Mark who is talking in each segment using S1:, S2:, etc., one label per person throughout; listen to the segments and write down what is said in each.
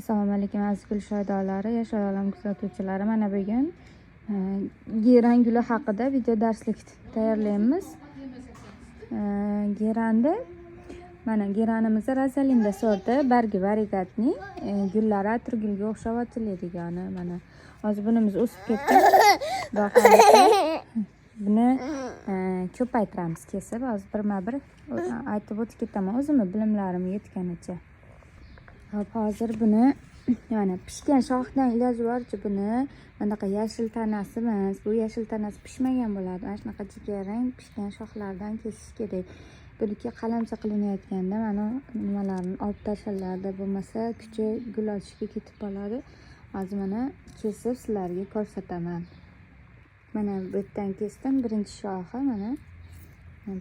S1: Assalomu alaykum, aziz gul shoidolari, Yashay olam kuzatuvchilari. Mana bugun geran guli haqida video darslik tayyorlaymiz. Geranda mana geranimiz Rosalinda sorti, bargi варигатный, gullari atirgulga o'xshab ochiladigan. Mana hozir bunimiz o'sib ketdi. Xudo xohlasa, buni ko'paytiramiz kesib. Hozir birma-bir aytib o'tib ketaman o'zimni bilimlarim yetganicha. Hop, hozir buni mana pishgan shoxdan iloji boricha buni bunaqa yashil tanasi emas, bu yashil tanasi pishmagan bo'ladi. Mana shunaqa jigarrang pishgan shoxlardan kesish kerak. Buniki qalamcha qilinayotganda mana nimalarni olib tashlanadi, bo'lmasa kuchi gul ochishga ketib qoladi. Hozir mana kesib sizlarga ko'rsataman. Mana bu yerdan kesdim, birinchi shoxi mana.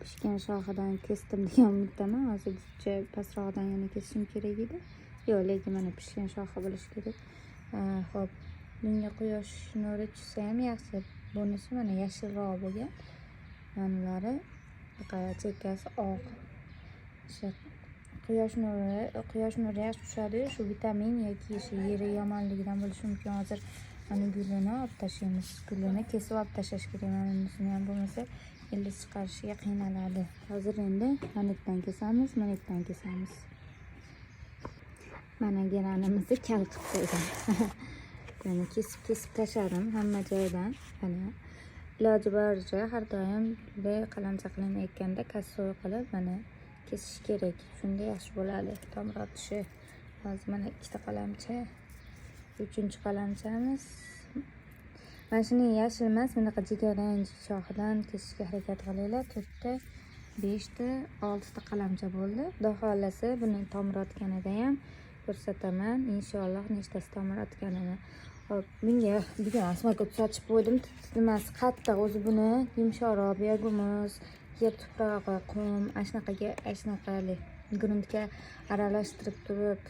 S1: Pishgan shoxidan kesdim degan umiddaman. Hozir bitta pastrog'idan yana kesishim kerak edi. Yo'q, lekin mana pishgan shoxi bo'lishi kerak. Xo'p, bunga quyosh nuri tushsa ham yaxshi. Bunisi mana yashilroq bo'lgan. Manalari chekkasi oq. O'sha quyosh nuri yaxshi tushadi, shu vitamin yoki shu yeri yomonligidan bo'lishi mumkin. Hozir mana gulini olib tashlaymiz. Gulini kesib olib tashlash kerak. Mana bunisini ham, bo'lmasa ildiz chiqarishiga qiynaladi. Hozir endi mana yerdan kesamiz, mana yerdan kesamiz. Mana geranimizni kal qilib qo'ydim. Mana kesib kesib tashladim hamma joyidan. Mana iloji boricha har doim bunday qalamcha qilinayotganda косой qilib mana kesish kerak. Shunda yaxshi bo'ladi tomir otishi. Hozir mana ikkita qalamcha, uchinchi qalamchamiz. Mana shuni yashil emas, bunaqa jigarrang shoxidan kesishga harakat qilinglar. To'rtta, beshta, oltita qalamcha bo'ldi. Xudo xohlasa, buni tomir otganida ham ko'rsataman inshaalloh, nechtasi tomir otganini. Hop, bunga bugun osmoko'p sochib qo'ydim. Nimasi qattiq o'zi, buni yumshoqroq biogumus, yer tuprog'i, qum, ana shunaqaga, ana shunaqali gruntga aralashtirib turib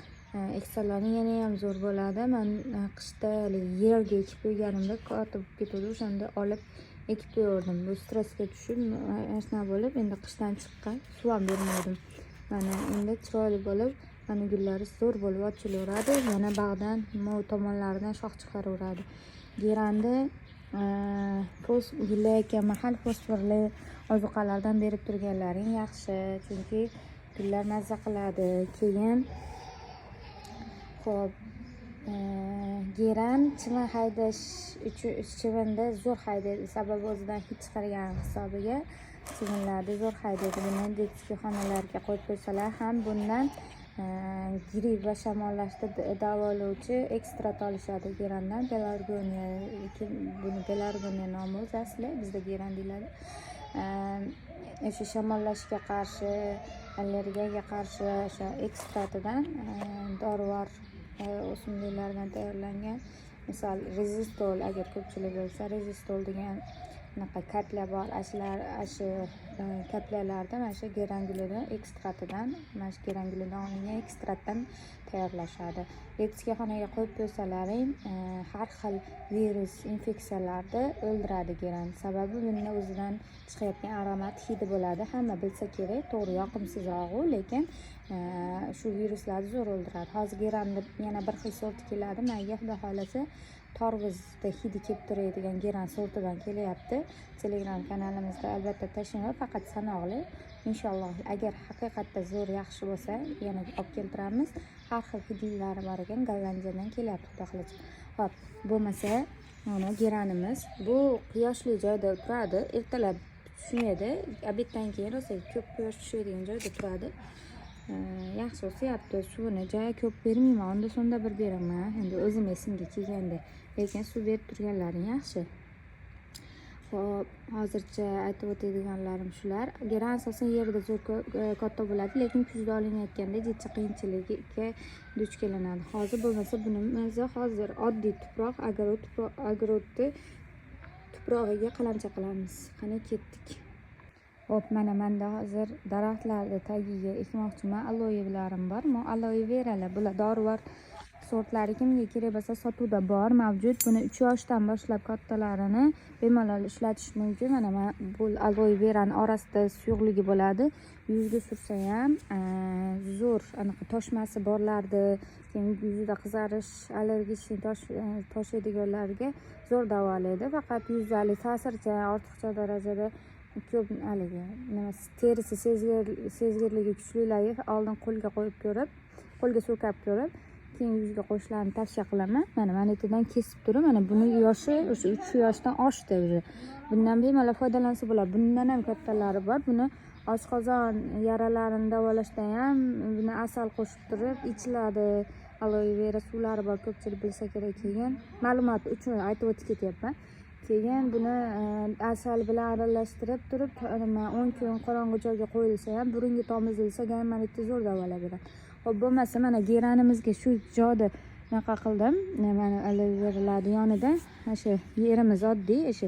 S1: eksalaring yana ham zo'r bo'ladi. Man qishda haligi yerga ekib qo'yganimda katta bo'lib ketuvdi, o'shanda olib ekib qo'yaverdim. Bu stressga tushib, ana shunaqa bo'lib, endi qishdan chiqqan, suv ham bermadim. Mana endi chiroyli bo'lib, mana gullari zo'r bo'lib ochilaveradi, yana bag'dan mo'y tomonlaridan shox chiqaraveradi. Gerandi gullayotgan mahal fosforli ozuqalardan berib turganlaring yaxshi, chunki gullar mazza qiladi keyin. Ho'p, geran chivin haydash uchun, chivinni zo'r haydaydi, sababi o'zidan hid chiqargan hisobiga chivinlarni zo'r haydaydi. Buni детский xonalarga qo'yib qo'ysalar ham, bundan gripp va shamollashni davolovchi ekstrakt olishadi gerandan. Pelargoniya, buni pelargoniya nomi o'zi asli, bizda geran deyiladi. O'sha shamollashga qarshi, allergiyaga qarshi o'sha ekstraktidan, dorivor o'simliklardan tayyorlangan, misol, Rezistol, agar ko'pchilik bilsa, Rezistol degan anaqa капля bor. Ana shular, ana shu капля larda mana shu geran gulini ekstraktidan, mana shu geran gulidan olingan ekstraktdan tayyorlashadi. Детский xonaga qo'yib qo'ysalaring, har xil virus infeksiyalarni o'ldiradi geran, sababi bunda o'zidan chiqayotgan aromat hidi bo'ladi, hamma bilsa kerak. To'g'ri, yoqimsizroq u, lekin shu viruslarni zo'r o'ldiradi. Hozir geranni yana bir xil sorti keladi manga, xudo xohlasa, tarvuzda hidi kelib turadigan geran sortidan kelyapti. Telegram kanalimizda albatta tashlayman, faqat sanoqli. Inshaalloh, agar haqiqatda zo'r, yaxshi bo'lsa, yana olib keltiramiz. Har xil hidlilari bor ekan, Gollandiyadan kelyapti, xudo xohlasa. Ho'p, bo'lmasa mana geranimiz bu quyoshli joyda turadi, ertalab tushmaydi, обед dan keyin rosa ko'p quyosh tushadigan joyda turadi. Yaxshi o'syapti. Suvini ja ko'p bermayman, onda sonda bir beraman, endi o'zim esimga kelganda, lekin suv berib turganlaring yaxshi. Ho'p, hozircha aytib o'tadiganlarim shular. Geran asosan yerda zo'r katta bo'ladi, lekin kuzda olinayotganda jiddiy qiyinchilikka duch kelinadi. Hozir bo'lmasa bunimizni hozir oddiy tuproq, огород tuproq, огород ni tuprog'iga qalamcha qilamiz. Qani, ketdik. Ho'p, mana manda hozir daraxtlarni tagiga ekmoqchiman. Aloyelarim bor, aloe veralar, bular dorivor. Sortlari kimga kerak bo'lsa, sotuvda bor, mavjud. Buni 3 yoshdan boshlab kattalarini bemalol ishlatish mumkin. Mana bu aloe verani orasida suyuqligi bo'ladi. Yuzga sursa ham zo'r, anaqa toshmasi borlardi, keyin yuzida qizarish, allergичный toshadiganlarga zo'r davolaydi. Faqat yuzda haligi ta'sirchan, ortiqcha darajada ko'p haligi nima, terisi sezgirligi kuchlilarga oldin qo'lga qo'yib ko'rib, qo'lga surkab ko'rib, keyin yuzga qo'yishlarini tavsiya qilaman. Mana yerdan kesib turib, mana buni yoshi o'sha 3 yoshdan oshdi уже. Bundan bemalol foydalansa bo'ladi. Bundan ham kattalari bor. Buni oshqozon yaralarini davolashda ham buni asal qo'shib turib ichiladi. Aloe vera suvlari bor, ko'pchilik bilsa kerak. Keyin ma'lumot uchun aytib o'tib ketyapman. Keyin buni asal bilan aralashtirib turib, nima, 10 kun qorong'i joyga qo'yilsa ham, burunga tomizilsa, gaymanitni zo'r davolab beradi. Xo'p, bo'lmasa mana geranimizga shu joyda bunaqa qildim. Mana aloe veralarni yonida mana shu yerimiz oddiy, o'sha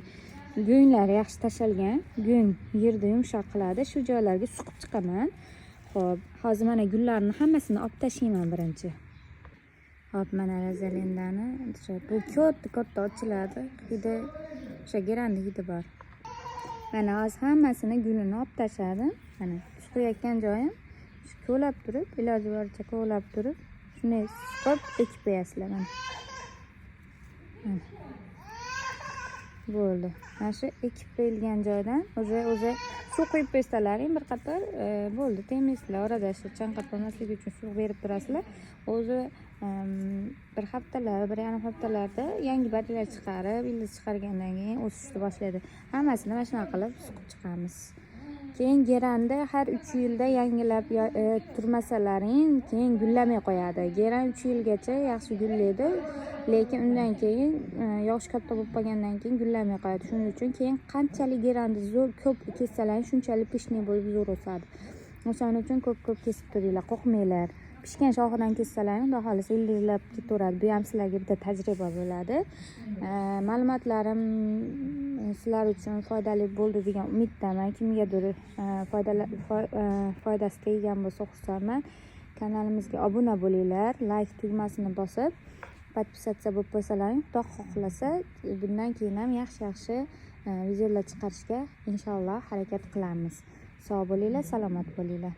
S1: go'nglar yaxshi tashalgan, go'ng yerda yumshoq qiladi. Shu joylarga suqib chiqaman. Xo'p, hozir mana gullarni hammasini olib tashlayman birinchi. Xo'p, mana Rozalindani o'sha bu katta katta ochiladi. Hidi, o'sha geranni hidi bor. Mana hozir hammasini gulini olib tashladim. Mana suqayotgan joyim shu, kovlab turib, iloji boricha kovlab turib, shunday suqib ekib qo'yasizlar mana. Mana. Bo'ldi. Mana shu ekib qo'yilgan joydan o'zi o'zi suv quyib qo'ysalaring bir qator, bo'ldi, tegmaysizlar. Orada shu chanqab qolmasligi uchun suv berib turasizlar. O'zi bir haftalar, 1,5 haftalarda yangi barglar chiqarib, ildiz chiqargandan keyin o'sishni boshlaydi. Hammasini mana shunaqa qilib suqib chiqamiz. Keyin geranda har 3 yilda yangilab turmasalaring, keyin gullamay qo'yadi. Geran 3 yilgacha yaxshi gullaydi, lekin undan keyin yoshi katta bo'lib qolgandan keyin gullamay qo'yadi. Shuning uchun keyin qanchalik geranni zo'r ko'p kessalaring, shunchalik пышный bo'lib zo'r o'sadi. O'shaning uchun ko'p-ko'p kesib turinglar, qo'rqmanglar. Pishgan shoxidan kessalaring, xudo xohlasa, ildizlab ketaveradi. Bu ham sizlarga bitta tajriba bo'ladi. Ma'lumotlarim sizlar uchun foydali bo'ldi degan umiddaman. Kimgadir foydasi teggan bo'lsa, xursandman. Kanalimizga obuna bo'linglar, layk tugmasini bosib, подписаться bo'lib qo'ysalaring, xudo xohlasa, bundan keyin ham yaxshi-yaxshi videolar chiqarishga inshaalloh harakat qilamiz. Sog' bo'linglar, salomat bo'linglar.